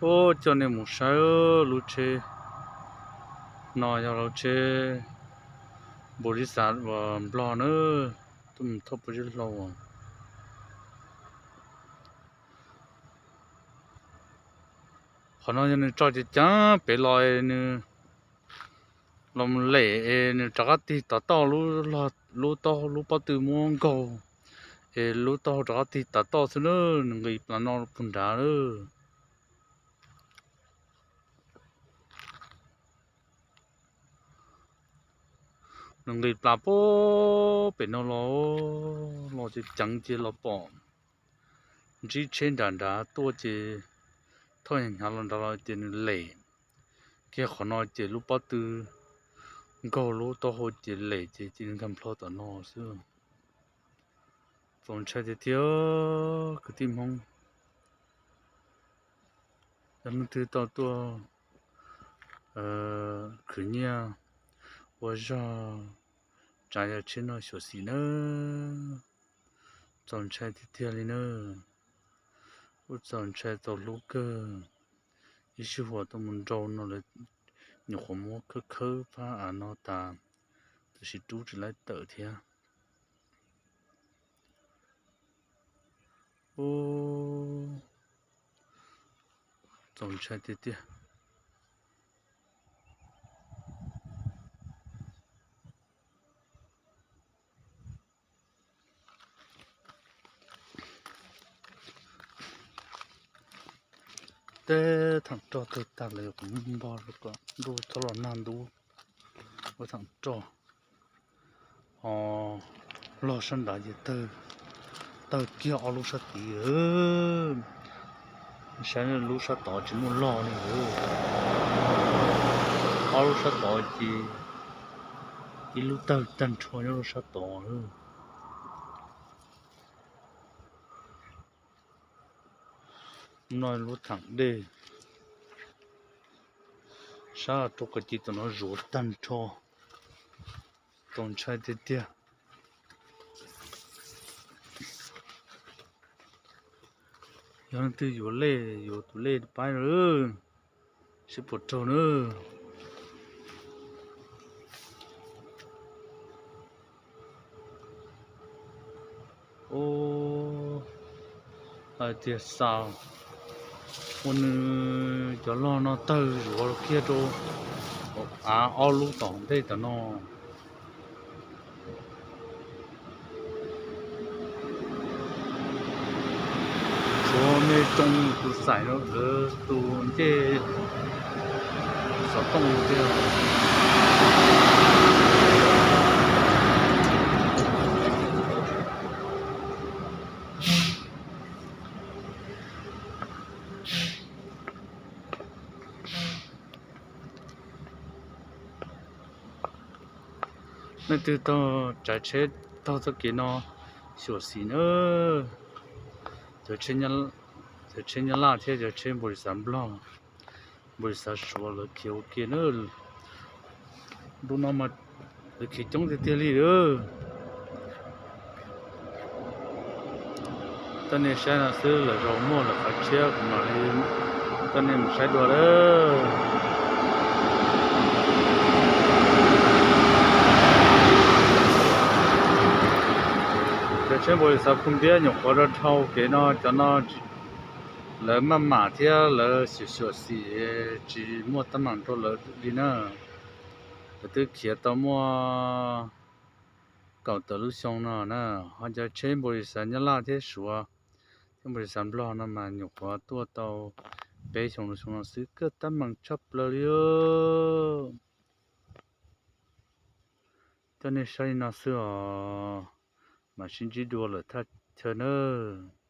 Ub, coj nej mus saib lub tsheb no yog lub tsheb npaum li xav uas Nplog na, tuaj mus thauj pob zeb hlau. Qhov no yog nws tso ceev ceev pem los nws los mus lem es nws rov qab tig tav toj, lub taub, lub pob tw muab nkaug es lub taub hau rov qab tig tav toj xwb na, nws nqis plas no puag nrad lawm. Nws nqis plas puag pem no los, los ces ceev ces los pom ntsib tsheb nram nrad tuaj ces thauj hnyav los nrad los ces nws lem kiag qhov no ces lub pob tw nkaug lub taub hau ces lem ces cia li nkag nplho tom no xwb. Txaus ntshai tiag tiag kwv tij Hmoob. Yog leej twg tau tuaj khwv nyiaj ua zog tsav yam tsheb no xyuam xim nawb. Txaus ntshai tiag tiag li nawb. Kuj txaus ntshai txaus hlub kawg. Ib sij huam tuaj mus nrau no lawv nyuam qhuav muab khawb khawb phab av no tas, tab sis rub tsis laib tawm thiab. Ub, txaus ntshai tiag tiag. Teb thaum rog tawg tag lawm kuv npog kom ntuj txhob los nag ntub. Ua thaum rog ho log sab nrad ces tawg kiag ob lub sab tid. Saib lub sab tod tsis muaj log li. Ob lub sab tod ces ib lub tawg tag nrho nyob lub sab tod. No lub thaum dej sab rau qab ci tom no zuav tag nrho. Txaus ntshai tiag tiag. Yog leej twg yuav lej yuav tus lej pab lawm seb puas raug na. Ub, hais tias xav ua nws cov log no tawg zuav kiag rau av ob lub tom ntej tom no. Tshuav me tsoo tus xaim no lawv tus ncej xov tooj thiab. Leej twg taug tsav tsheb taug txoj kev no xyuam xim na. Cov tsheb Nyab Laj thiab cov tsheb npau li xav Nplog, npau li xav Suav lawv khiav ua ke na. Ntu no mas lawv khiav coob tiag tiag li lawm. Coj nej saib no xwb, lwm zaus muaj lwm qhov tshiab kuv mam li coj nej mus saib dua lawm. Cov tsheb npau li xav Phu Npiab nyuam qhuav rau dhau kev no, cov no lawv maj mam thiab lawv xyuam xyuam xim tsis muaj teeb meem rau lawv li na. Lawv twb khiav tau muaj kaum tawm lub xyoo no na. Ho cov tsheb npau li xav Nyab Laj thiab Suav thiab npau li xav Nplog no mas nyuam qhuav tuaj tau peb xyoo lub xyoo no xwb, kaj teeb meem tshaj plaws li. Coj nej saib li no xwb os, mam sib ntsib dua lwm thaj chaw nawb.